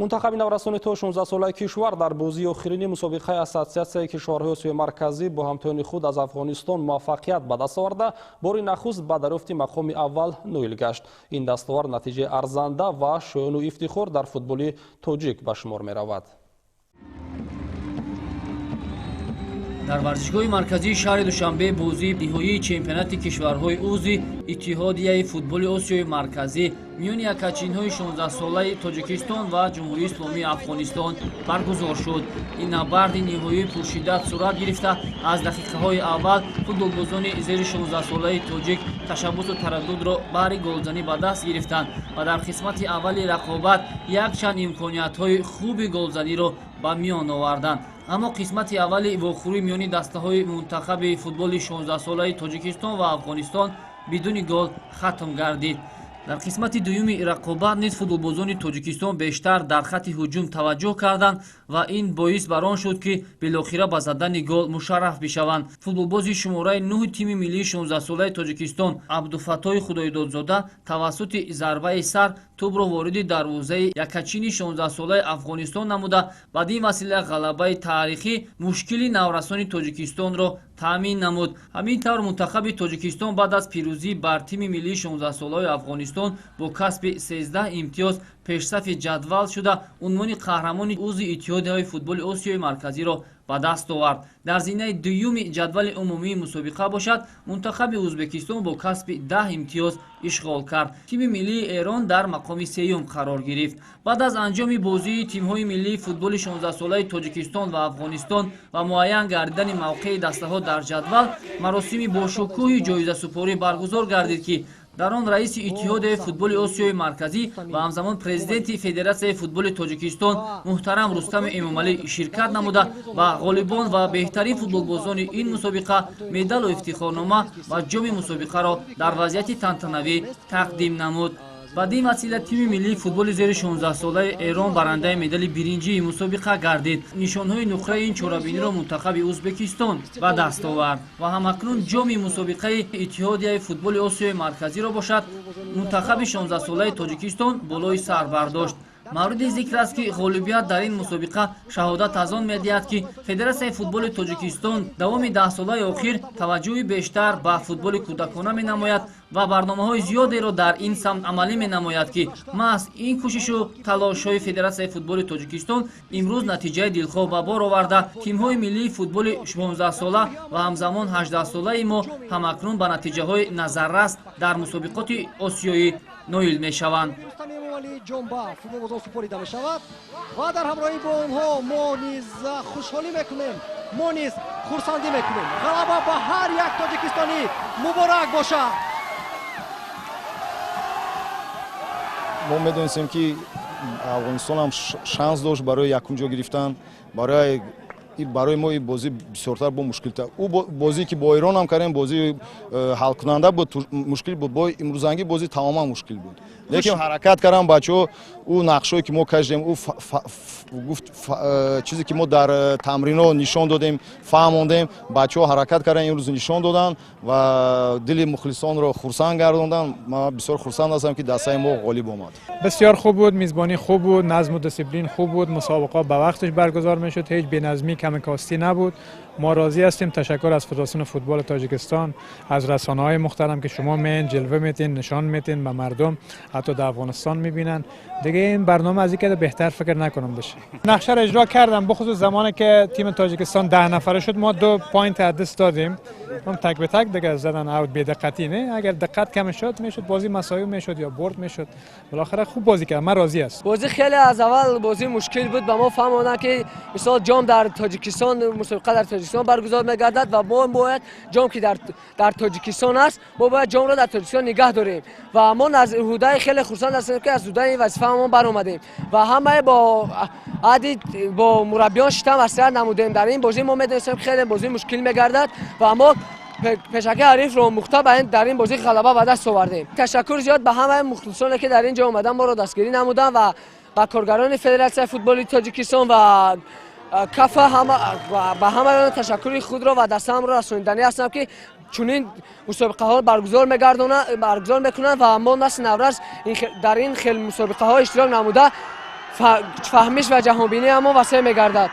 Мунтахаби наврасони то 16-солаи кишвар дар бозии охирини мусобиқаи Ассотсиатсияи кишварҳои Осиёи Марказӣ бо ҳамтоёни худ аз Афғонистон муваффақият ба даст оварда, бори нахуст ба дарёфти мақоми аввал ноил гашт. Ин дастовард натиҷаи арзанда ва шоёну ифтихор дар футболи тоҷик ба шумор меравад. Дар варзишгоҳи марказии шаҳри Душанбе бозии ниҳоии чемпионати кишварҳои узви Иттиҳодияи футболи Осиёи Марказӣ миёни якачинҳои 16-солаи Тоҷикистон ва Ҷумҳурии Исломии Афғонистон баргузор шуд. Ин набарди ниҳоии пуршиддат сурат гирифта, аз дақиқаҳои аввал футболбозони зери 16-солаи тоҷик ташаббусу тараддудро баҳри голзанӣ ба даст гирифтанд ва дар қисмати аввали рақобат якчанд имкониятҳои хуби голзаниро ба миён оварданд. Аммо қисмати аввали вохӯрӣ миёни дастаҳои мунтахаби футболи 16-солаи Тоҷикистон ва Афғонистон бидуни гол хатм гардид. Дар қисмати дуюми рақобат низ футболбозони Тоҷикистон бештар дар хатти ҳуҷум таваҷҷӯҳ карданд ва ин боис бар он шуд, ки билохира ба задани гол мушарраф бишаванд. Футболбози шумораи 9 тими миллии 16-солаи Тоҷикистон Абдуфаттоҳи Худойдодзода тавассути зарбаи сар тӯбро вориди дарвозаи якачини 16-солаи Афғонистон намуда, бад ин васила ғалабаи таърихӣ мушкили наврасони Тоҷикистонро таъмин намуд. Ҳамин тавр мунтахаби Тоҷикистон баъд аз пирӯзӣ бар тими миллии 16-солаи Афғонистон бо касби 13 имтиёз пешсафи ҷадвал шуда, унвони қаҳрамони узви Иттиҳодияи футболи Осиёи Марказиро ба даст овард. Дар зинаи дуюми ҷадвали умумии мусобиқа бошад, мунтахаби Ӯзбекистон бо касби 10 имтиёз ишғол кард. Тими миллии Эрон дар мақоми сеюм қарор гирифт. Баъд аз анҷоми бозии тимҳои миллии футболи 16-солаи Тоҷикистон ва Афғонистон ва муайян гардидани мавқеи дастаҳо дар ҷадвал, маросими бошукӯҳи ҷоизасупорӣ баргузор гардид, ки дар он раиси Иттиҳодияи футболи Осиёи Марказӣ ва ҳамзамон президенти Федератсияи футболи Тоҷикистон муҳтарам Рустами Эмомалӣ ширкат намуда ва ғолибон ва беҳтарин футболбозони ин мусобиқа медалу ифтихорнома ва ҷоми мусобиқаро дар вазъияти тантанавӣ тақдим намуд. Бад ин васила тими миллии футболи зери 16-солаи Эрон барандаи медали биринҷии мусобиқа гардид. Нишонҳои нуқраи ин чорабиниро мунтахаби Ӯзбекистон ба даст овард ва ҳамакнун ҷоми мусобиқаи Иттиҳодияи футболи Осиёи Марказиро бошад, мунтахаби 16-солаи Тоҷикистон болои сар бардошт. Мавриди зикр аст, ки ғолибият дар ин мусобиқа шаҳодат аз он медиҳад, ки Федератсияи футболи Тоҷикистон давоми даҳсолаи охир таваҷҷӯҳи бештар ба футболи кӯдакона менамояд ва барномаҳои зиёдеро дар ин самт амалӣ менамояд, ки маҳз ин кӯшишу талошҳои Федератсияи футболи Тоҷикистон имрӯз натиҷаи дилхоҳ ба бор оварда, тимҳои миллии футболи 16-сола ва ҳамзамон 18-солаи мо ҳамакнун ба натиҷаҳои назаррас дар мусобиқоти осиёӣ ноил мешаванд. Ҷонба футболбозон супорида мешавад ва дар ҳамроҳӣ бо онҳо мо низ хушҳолӣ мекунем, мо низ хурсандӣ мекунем. Ғалаба ба ҳар як тоҷикистонӣ муборак бошад. Мо медонистем, ки Афғонистон ҳам шанс дошт барои якум ҷо гирифтан. Барои мо ин бозӣ бисёртар бо мушкилтар. Ӯ бозие ки бо Эрон ҳам кардем, бозии ҳалкунанда буд, мушкил буд. Бо имрӯзангӣ бозӣ тамоман мушкил буд, лекин ҳаракат кардам бачаҳо. Ӯ нақшҳое ки мо кашидем, ӯ гуфт чизе ки мо дар тамринҳо нишон додем, фаҳмондем, бачаҳо ҳаракат карданд, имрӯз нишон доданд ва дили мухлисонро хурсанд гардонданд. Ман бисёр хурсанд ҳастам, ки дастаи мо ғолиб омад. Бисёр хуб буд, мизбонӣ хуб буд, назму дисциплин хуб буд, мусобиқа ба вақташ баргузор мешуд, ҳеҷ беназмӣ, камкостӣ набуд. Мо розӣ ҳастем. Ташаккур аз Федератсияи футболи Тоҷикистон, аз расонаҳои мухтарам, ки шумо меин ҷилва метин, нишон метин ба мардум, ҳатто дар Афғонистон мебинанд. Дига ин барнома аз ин ки беҳтар фикр накунам бشه. Нақша ро иҷро кардам, бахусус замоне ки тими Тоҷикистон 10 нафара шуд, мо 2 point аз даст додем. Он так ба так дига задан, аут бедиққатӣ не. Агар диққат кам шуд, мешуд бозӣ مساوی мешуд ё бурд мешуд. بالاخره خوب бозӣ кард, ман розӣ ҳастам. Бозӣ хеле аз аввал бозӣ мушкил буд. Ба мо фаҳмонданд, ки мисол ҷом дар Тоҷикистон, мусобиқа дар Тоҷикистон баргузор мегардад ва мо бояд ҷом ки дар Тоҷикистон аст, мо бояд ҷомро дар Тоҷикистон нигаҳ дорем ва мо аз ҳудаи хеле хурсанд ҳастем, ки аз ҳудаи ин вазифаамон баромадем ва ҳамаи бо ади бо мураббиён шита маслиҳат намудем. Дар ин бозӣ мо медонистем, ки хеле бозӣ мушкил мегардад ва мо пешакӣ ҳарифро омӯхта дар ин бозӣ ғалаба ба даст овардем. Ташаккур зиёд ба ҳамаи мухлисоне, ки дар ин ҷо омадан моро дастгирӣ намуданд ва ба коргарони Федератсияи футболи Тоҷикистон ва кафа ба ҳамаи ташаккури худро ва дастаамро расониданӣ ҳастам, ки чунин мусобиқаҳо баргузор мекунанд ва мо насли наврас дар ин хел мусобиқаҳо иштирок намуда Фаҳмиш ва ҷаҳонбинии мо васеъ мегардад.